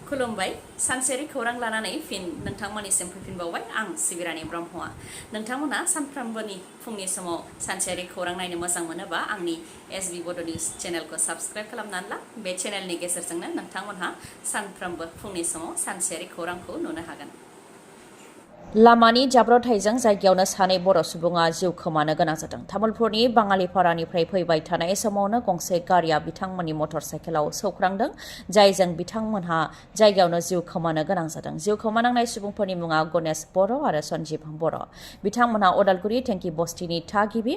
खुलुमबाय सानसेयारि खौरां लानानै फिन नोंथांमोननिसिम फैफिनबावबाय आं सिबि रानि ब्रह्मआ नोंथांमोना सानफ्रोमबोनि फुंनि समाव सानसेयारि खौरां नायनो मोजां मोनोबा आंनि एसबि बड निउज चेनेलखौ साबस्क्राइब खालामनानै ला बे चेनेलनि गेजेरजोंनो नोंथांमोनहा सानफ्रोमबो फुंनि समाव सानसेयारि खौरांखौ नुनो हागोन। लामानि जाब्रबथायजों जायगायावनो सानै बर' सुबुङा जिउ खोमानो गोनां जादों। तामुलपुरनि बाङालिपारानिफ्राय फैबाय थानाय समावनो गंसे गारिया बिथांमोननि मटर साइकेलाव सौख्रांदों, जायजों बिथांमोनहा जायगायावनो जिउ खोमानो गोनां जादों। जिउ खोमानांनाय सुबुंफोरनि मुङा गणेश बर' आरो सन्जीब बर'। बिथांमोनहा अदालगुरि टेंकी बस्तिनि थागिबि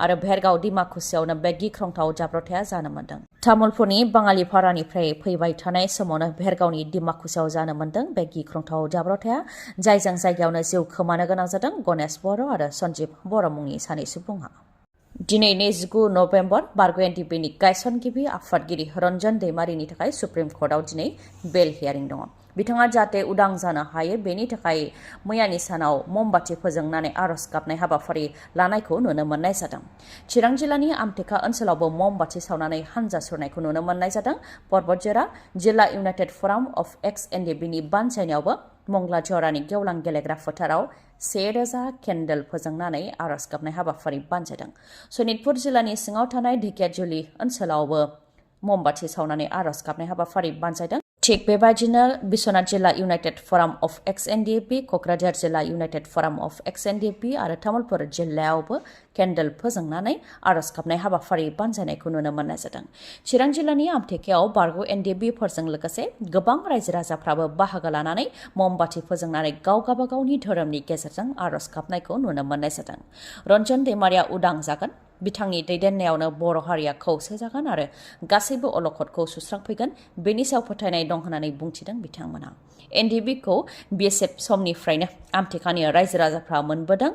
आरो भेरगाव दिमाकुसियावनो बे गिख्रंथाव जाब्रबथाया जानो मोन्दों। तामुलपुरनि बाङालिपारानिफ्राय फैबाय थानाय समावनो भेरगावनि दिमाकुसियाव जानो मोन्दों बे गिख्रंथाव जाब्रबथाया, जायजों जायगायावनो जिउ खोमानो गोनां जादों गणेश बर' आरो सन्जीब बर' मुंनि सानै सुबुङा। दिनै 29 नभेम्बर बारग' एनडिपिनि गायसनगिरि आफादगिरि रन्जन दैमारिनि थाखाय सुप्रिम कर्टआव दिनै बेल हियारिं दङ। बिथाङा जाहाथे उदां जानो हायो बेनि थाखाय मैयानि सानाव ममबाति फोजोंनानै आर'ज गाबनाय हाबाफारि लानायखौ नुनो मोननाय जादों। चिरां जिल्लानि आमटेका ओनसोलावबो ममबाति सावनानै हानजा सुरनायखौ नुनो मोननाय जादों। पर्बतजरा जिल्ला इउनाइटेड फराम अफ एक्स एनडिपिनि बानजायनायावबो मंगला जरानि गेवलां गेलेग्रा फोथाराव 1000 केन्डेल फोजोंनानै आर'ज गाबनाय हाबाफारि बानजायदों। सनितपुर जिल्लानि सिङाव थानाय ढेकियाजुलि ओनसोलावबो ममबाति सावनानै आर'ज गाबनाय हाबाफारि बानजायदों। थिग बेबायदिनो बिश्वनाथ जिल्ला इउनाइटेड फराम अफ एक्स एनडिपि, क'क्राझार जिल्ला इउनाइटेड फराम अफ एक्स एनडिपि आरो तामुलपुर जिल्लायावबो केन्डेल फोजोंनानै आर'ज गाबनाय हाबाफारि बानजायनायखौ नुनो मोननाय जादों। चिरां जिल्लानि आमटेकायाव बारग' एनडिपिफोरजों लोगोसे गोबां रायजो राजाफ्राबो बाहागो लानानै ममबाति फोजोंनानै गाव गावबागावनि धोरोमनि गेजेरजों आर'ज गाबनायखौ नुनो मोननाय जादों। रन्जन दैमारिया उदां जागोन, बिथांनि दैदेननायावनो बर' हारिया खौसे जागोन आरो गासैबो अलखदखौ सुस्रांफैगोन, बेनि सायाव फोथायनाय दं होननानै बुंथिदों बिथांमोना। एनडिपिखौ बिएसएफ समनिफ्रायनो आमटेकानि रायजो राजाफ्रा मोनबोदों।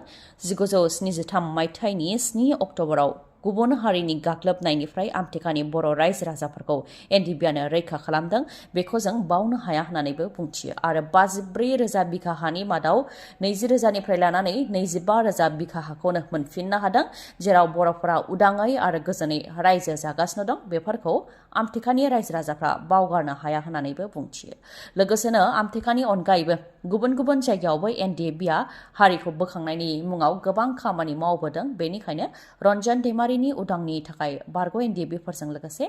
1973 मायथाइनि 7 अक्ट'बराव गुबुन हारिनि गाग्लोबनायनिफ्राय आमटेकानि बर' रायजो राजाफोरखौ एनडिपिआनो रैखा खालामदों, बेखौ जों बावनो हाया होननानैबो बुंथियो आरो 54,000 बिघा हानि मादाव 20,000निफ्राय लानानै 25,000 बिघा हाखौनो मोनफिननो हादों, जेराव बर'फोरा उदाङै आरो गोजोनै रायजो जागासिनो दं। बेफोरखौ आमटेकानि रायजो राजाफ्रा बावगारनो हाया होननानैबो बुंथियो। लोगोसेनो आमटेकानि अनगायैबो गुबुन गुबुन जायगायावबो एनडिपिआ हारिखौ बोखांनायनि मुङाव गोबां खामानि मावबोदों। बेनिखायनो रन्जन दैमारिनि उदांनि थाखाय बारग' एनडिपिफोरजों लोगोसे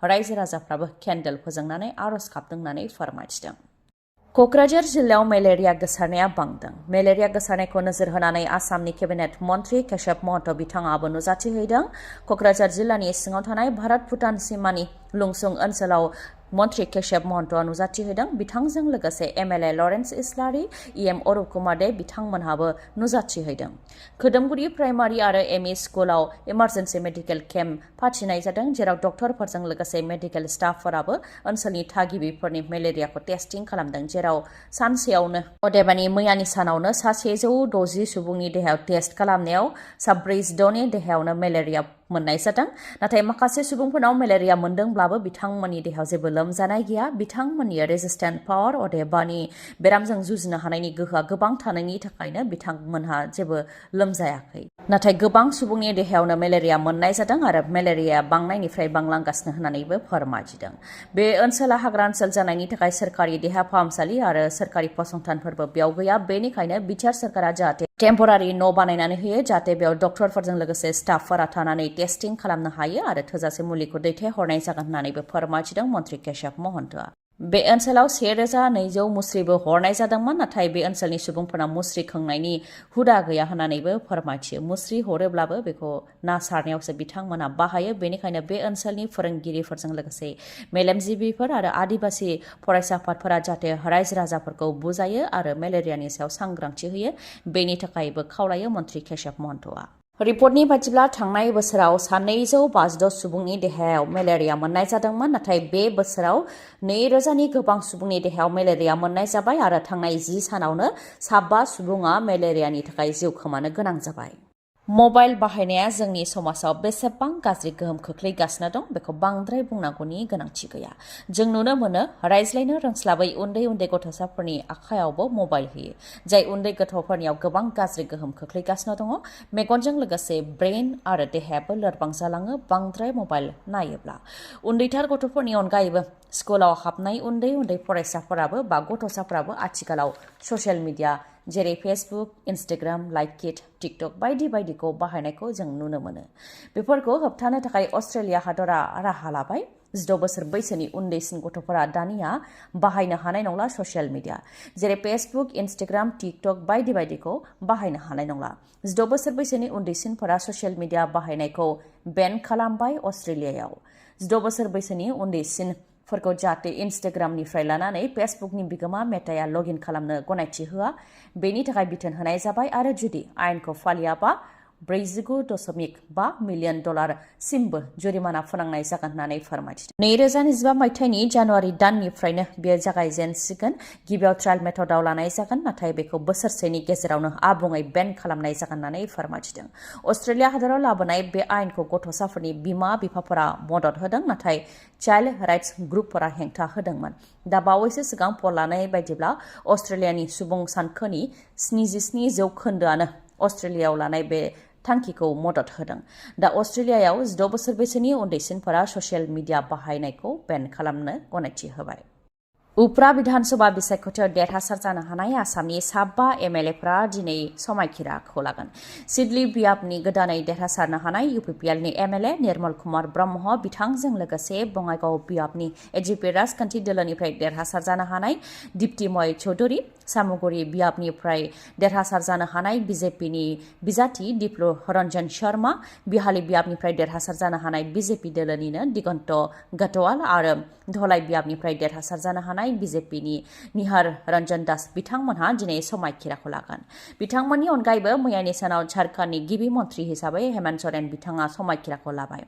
रायजो राजाफ्राबो केन्डेल फोजोंनानै आर'ज गाबदों होननानै फोरमायथिदों। क'क्राझार जिल्लायाव मेलेरिया गोसारनाया बांदों। मेलेरिया गोसारनायखौ नोजोर होनानै आसामनि केबिनेट मन्त्रि केशव महन्त बिथाङाबो नुजाथिहैदों। क'क्राझार जिल्लानि सिङाव थानाय भारत भुटान सिमानि लुंसुं ओनसोलाव मन्त्रि केशव महन्तआ नुजाथिहैदों। बिथांजों लोगोसे एमएलए लरेन्स इस्लारि, इएम अरुप कुमार दे बिथांमोनहाबो नुजाथिहैदों। खोदोमगुरि प्राइमारि आरो एमइ स्कुलाव इमार्जेन्सि मेडिकेल केम्प फाथिनाय जादों, जेराव डक्टरफोरजों लोगोसे मेडिकेल स्टाफफोराबो ओनसोलनि थागिबिफोरनि मेलेरियाखौ टेस्टिं खालामदों, जेराव सानसेयावनो अदेबानि मैयानि सानावनो 160 सुबुंनि देहायाव टेस्ट खालामनायाव 46 नि देहायावनो मेलेरिया मोननाय जादों। नाथाय माखासे सुबुंफोरनाव मेलेरिया मोनदोंब्लाबो बिथांमोननि देहायाव जेबो लोमजानाय गैया। बिथांमोननि रेजिस्टेन्ट पावार अदेबानि बेरामजों जुजिनो हानायनि गोहोआ गोबां थानायनि थाखायनो बिथांमोनहा जेबो लोमजायाखै। नाथाय गोबां सुबुंनि देहायावनो मेलेरिया मोननाय जादों आरो मेलेरिया बांनायनिफ्राय बांलांगासिनो होननानैबो फोरमायथिदों। बे ओनसोला हाग्रा ओनसोल जानायनि थाखाय सोरखारि देहा फाहामसालि आरो सोरखारि फसंथानफोरबो बेयाव गैया। बेनिखायनो बिटिआर सोरखारा जाहाथे टेम्परारि न' बानायनानै होयो, जाहाथे बेयाव डक्टरफोरजों लोगोसे स्टाफफोरा थानानै टेस्टिं खालामनो हायो आरो थोजासे मुलिखौ दैथायहरनाय जागोन होननानैबो फोरमायथिदों मन्त्रि केशव महन्तआ। बे ओनसोलाव 1200 मुस्रिबो हरनाय जादोंमोन, नाथाय बे ओनसोलनि सुबुंफोरा मुस्रि खोंनायनि हुदा गैया होननानैबो फोरमायथियो। मुस्रि हरोब्लाबो बेखौ ना सारनायावसो बिथांमोना बाहायो। बेनिखायनो बे ओनसोलनि फोरोंगिरिफोरजों लोगोसे मेलेमजिबिफोर आरो आदिबासि फरायसा आफादफोरा जाहाथे रायजो राजाफोरखौ बुजायो आरो मेलेरियानि सायाव सांग्रांथि होयो, बेनि थाखायबो खावलायो मन्त्रि केशव महन्तआ। रिपर्टनि बायदिब्ला थांनाय बोसोराव 256 सुबुंनि देहायाव मेलेरिया मोननाय जादोंमोन, नाथाय बे बोसोराव 2000नि गोबां सुबुंनि देहायाव मेलेरिया मोननाय जाबाय आरो थांनाय 10 सानावनो 7 सुबुङा मेलेरियानि थाखाय जिउ खोमानो गोनां जाबाय। मबाइल बाहायनाया जोंनि समाजाव बेसेबां गाज्रि गोहोम खोख्लैगासिनो दं बेखौ बांद्राय बुंनांगौनि गोनांथि गैया। जों नुनो मोनो रायज्लायनो रोंस्लाबै उन्दै उन्दै गथ'साफोरनि आखायावबो मबाइल होयो, जाय उन्दै गथ'फोरनियाव गोबां गाज्रि गोहोम खोख्लैगासिनो दङ। मेगनजों लोगोसे ब्रेन आरो देहायाबो लोरबां जालाङो बांद्राय मबाइल नायोब्ला। उन्दैथार गथ'फोरनि अनगायैबो स्कुलाव हाबनाय उन्दै उन्दै फरायसाफोराबो बा गथ'साफोराबो आथिखालाव ससियेल मिडिया जेरै फेसबुक, इन्स्टाग्राम, लाइकिट, टिकटक बायदि बायदिखौ बाहायनायखौ जों नुनो मोनो। बेफोरखौ होबथानो थाखाय अस्ट्रेलिया हादरा राहा लाबाय। 16 बोसोर बैसोनि उन्दैसिन गथ'फोरा दानिया बाहायनो हानाय नंला ससियेल मिडिया जेरै फेसबुक, इन्स्टाग्राम, टिकटक बायदि बायदिखौ बाहायनो हानाय नंला। 16 बोसोर बैसोनि उन्दैसिनफोरा ससियेल मिडिया बाहायनायखौ बेन खालामबाय अस्ट्रेलियायाव। 16 बोसोर बैसोनि उन्दैसिनफोरखौ जाहाथे इन्स्टाग्रामनिफ्राय लानानै फेसबुकनि बिगोमा मेटाया लगइन खालामनो गनायथि होआ बेनि थाखाय बिथोन होनाय जाबाय आरो जुदि आयेनखौ फालियाबा $49.5 मिलियन सिमबो जुरिमाना फोनांनाय जागोन होननानै फोरमायथिदों। 2025 मायथाइनि जानुवारि दाननिफ्रायनो बेयो जागायजेनसिगोन। गिबियाव ट्रायल मेथडआव लानाय जागोन नाथाय बेखौ बोसोरसेनि गेजेरावनो आबुङै बेन खालामनाय जागोन होननानै फोरमायथिदों। अस्ट्रेलिया हादराव लाबोनाय बे आयेनखौ गथ'साफोरनि बिमा-बिफाफोरा मदद होदों नाथाय चाइल्ड राइट्स ग्रुपफोरा हेंथा होदोंमोन। दा बावैसो सिगां पल लानाय बायदिब्ला अस्ट्रेलियानि सुबुं सानखोनि 77% अस्ट्रेलियायाव लानाय बे थांखिखौ मदद होदों। दा अस्ट्रेलियायाव 16 बोसोर बैसोनि उन्दैसिनफोरा ससियेल मिडिया बाहायनायखौ बेन खालामनो गनायथि होबाय। उप्रा विधानसभा बिसायख'थियाव देरहासार जानो हानाय आसामनि साबा एमएलएफोरा दिनै समायखिराखौ लागोन। सिडली बियाबनि गोदानै देरहासारनो हानाय UPPLनि एमएलए निर्मल कुमार ब्रह्म बिथांजों लोगोसे बङाइगाव बियाबनि एजिपि राजखान्थि दोलोनिफ्राय देरहासार जानो हानाय दिप्तिमय चौधुरी, सामुगुरि बियाबनिफ्राय देरहासार जानो हानाय बिजेपिनि बिजाथि दिप्लु रन्जन शर्मा, बिहाली बियाबनिफ्राय देरहासार जानो हानाय बिजेपि दोलोनिनो दिगन्त गतवाल आरो धलाई बियाबनिफ्राय देरहासार जानो हानाय बिजेपिनि निहार रन्जन दास बिथांमोनहा दिनै समायखिराखौ लागोन। बिथांमोननि अनगायैबो मैयानि सानाव झारखन्डनि गिबि मन्थ्रि हिसाबै हेमन्त सोरेन बिथाङा समायखिराखौ लाबाय।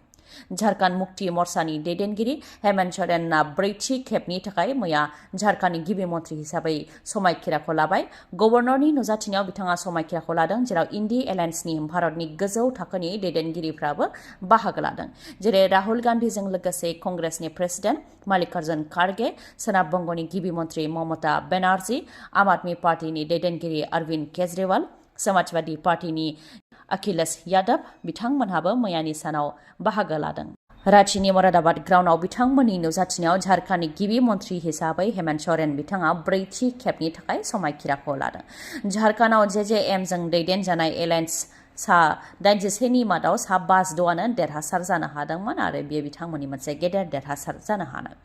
झारखन्ड मुक्ति मर्चानि दैदेनगिरि हेमन्त सोरेनआ 4थि खेबनि थाखाय मैया झारखन्डनि गिबि मन्थ्रि हिसाबै समायखिराखौ लाबाय। गभर्नरनि नुजाथिनायाव बिथाङा समायखिराखौ लादों जेराव इन्डि एलायन्सनि भारतनि गोजौ थाखोनि दैदेनगिरिफ्राबो बाहागो लादों जेरै राहुल गान्धीजों लोगोसे कंग्रेसनि प्रेसिडेन्ट मल्लिकार्जुन खारगे, सोनाब बंगनि गिबि मन्थ्रि ममता बेनार्जी, आम आदमी पार्टीनि दैदेनगिरि अरविन्द केजरीवाल, समाजवादी पार्टीनि अखिलेश यादव बिथांमोनहाबो मैयानि सानाव बाहागो लादों। रांचीनि रादाब ग्राउन्डआव बिथांमोननि नुजाथिनायाव झारखन्डनि गिबि मन्थ्रि हिसाबै हेमन्त सोरेन बिथाङा 4थि खेबनि थाखाय समायखिराखौ लादों। झारखन्डआव जेजेएमजों दैदेनजानाय एलायन्स सा 81नि मादाव सा 52आनो देरहासार जानो हादोंमोन आरो बेयो बिथांमोननि मोनसे गेदेर देरहासार जानो हानाय।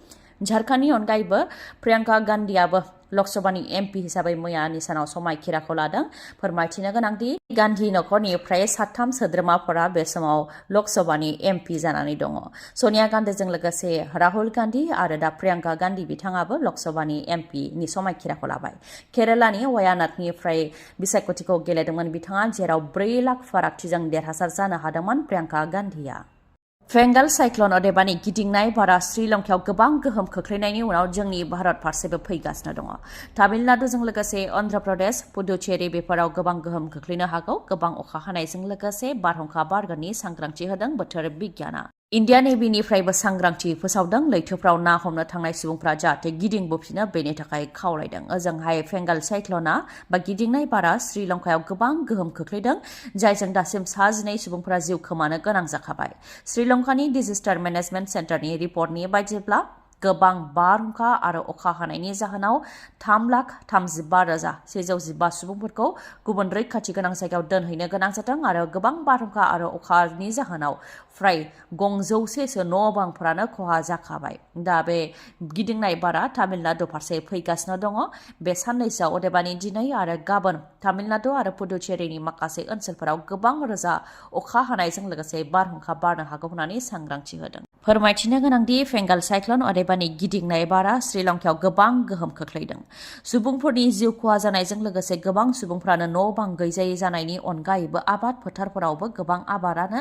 झारखन्डनि अनगायैबो प्रियंका गान्धीआबो लकसभानि एमपि हिसाबै मैयानि सानाव समायखिराखौ लादों। फोरमायथिनो गोनांदि गान्धी नखरनिफ्राय 3 सोद्रोमाफोरा बे समाव लकसभानि एमपि जानानै दङ। सोनिया गान्धीजों लोगोसे राहुल गान्धी आरो दा प्रियंका गान्धी बिथाङाबो लकसभानि एमपिनि समायखिराखौ लाबाय। केरालानि वायानाडनिफ्राय बिसायख'थिखौ गेलेदोंमोन बिथाङा जेराव 4 लाख फारागथिजों देरहासार जानो हादोंमोन प्रियंका गान्धीआ। बेंगल साइक्ल'न अदेबानि गिदिंनाय बारा श्रीलंकायाव गोबां गोहोम खोख्लैनायनि उनाव जोंनि भारत फारसेबो फैगासिनो दङ। तामिलनाडुजों लोगोसे अन्ध्र प्रदेश, पुडुचेरी बेफोराव गोबां गोहोम खोख्लैनो हागौ। गोबां अखा हानायजों लोगोसे बारहुंखा बारगोननि सांग्रांथि होदों बोथोर बिगियाना। इन्डियान नेभिनिफ्रायबो सांग्रांथि फोसावदों। लैथोफ्राव ना हमनो थांनाय सुबुंफ्रा जाहाथे गिदिंबोफिनो बेनि थाखाय खावलायदों। ओजोंहाय बेंगल साइक्ल'ना बा गिदिंनाय बारा श्रीलंकायाव गोबां गोहोम खोख्लैदों जायजों दासिम 12 सुबुंफोरा जिउ खोमानो गोनां जाखाबाय। श्रीलंकानि डिजास्टार मेनेजमेन्ट सेन्टारनि रिपर्टनि बायदिब्ला गोबां बारहुंखा आरो अखा हानायनि जाहोनाव 3,35,115 सुबुंफोरखौ गुबुन रैखाथि गोनां जायगायाव दोनहैनो गोनां जादों आरो गोबां बारहुंखा आरो अखानि जाहोनाव फ्राय 200सो न' बांफोरानो खहा जाखाबाय। दा बे गिदिंनाय बारा तामिलनाडु फारसे फैगासिनो दङ। बे साननैसोआव अदेबानि दिनै आरो गाबोन तामिलनाडु आरो पुडुचेरीनि माखासे ओनसोलफोराव गोबां रोजा अखा हानायजों लोगोसे बारहुंखा बारनो हागौ होननानै सांग्रांथि होदों। फोरमायथिनो गोनांदि बेंगल साइक्ल'न अदेबानि गिदिंनाय बारा श्रीलंकायाव गोबां गोहोम खोख्लैदों। सुबुंफोरनि जिउ खहा जानायजों लोगोसे गोबां सुबुंफ्रानो न' बां गैजायै जानायनि अनगायैबो आबाद फोथारफोरावबो गोबां आबादानो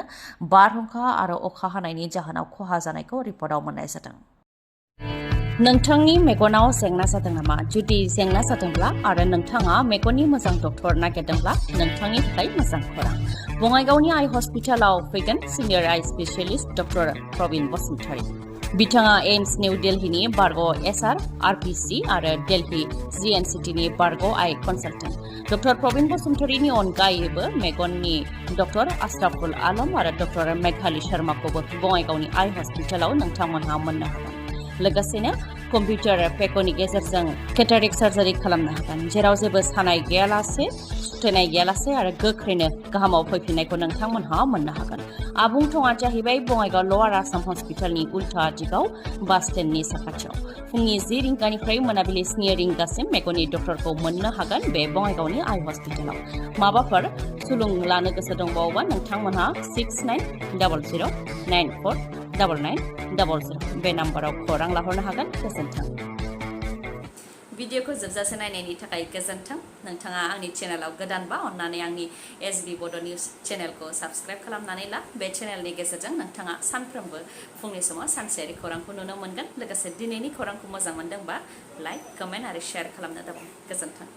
बारहुंखा आरो अखा हानायनि जाहोनाव खहा जानायखौ रिपर्टआव मोननाय जादों। नोंथांनि मेगनाव जेंना जादों नामा? जुदि जेंना जादोंब्ला आरो नोंथाङा मेगननि मोजां डक्टर नागिरदोंब्ला नोंथांनि थाखाय मोजां खौरां। बङाइगावनि आइ हस्पिटालाव फैगोन सिनियर आइ स्पेशलिस्ट डक्टर प्रबिन बसुमतारी। बिथाङा एम्स निउ दिल्लीनि बारग' एसआर आरपिसि आरो दिल्ली जिएनसिटिनि बारग' आइ कनसालटेन्ट। डक्टर प्रबिन बसुमतारीनि अनगायैबो मेगननि डक्टर आशराफुल आलम आरो डक्टर मेघाली शर्माखौबो बङाइगावनि आइ हस्पिटालाव नोंथांमोनहा मोननो हागोन। लोगोसेनो कम्पिउटार पेक'नि गेजेरजों केटारेक्ट सार्जारि खालामनो हागोन जेराव जेबो सानाय गैयालासे सुथेनाय गैयालासे आरो गोख्रैनो गाहामाव फैफिननायखौ नोंथांमोनहा मोननो हागोन आबुं थङा जाहैबाय बङाइगाव लवार आसाम हस्पिटालनि उल्था दिगाव बास स्टेन्डनि साखाथियाव फुंनि 10 रिंगानिफ्राय मोनाबिलि 7 रिंगासिम मेगननि डक्टरखौ मोननो हागोन बे बङाइगावनि आइ हस्पिटालाव माबाफोर सुलुं लानो गोसो दंबावोबा नोंथांमोनहा 6900949900 बे नाम्बाराव खौरां लाहरनो हागोन गोजोन्थों भिडिअखौ जोबजासे नायनायनि थाखाय गोजोन्थों नोंथाङा आंनि चेनेलाव गोदानबा अन्नानै आंनि एसबि बड' निउस चेनेलखौ साबस्क्राइब खालामनानै ला बे चेनेलनि गेजेरजों नोंथाङा सानफ्रोमबो फुंनि समाव सानसेयारि खौरांखौ नुनो मोनगोन लोगोसे दिनैनि खौरांखौ मोजां मोनदोंबा लाइक कमेन्ट आरो शेयार खालामनो दाबाव गोजोन्थों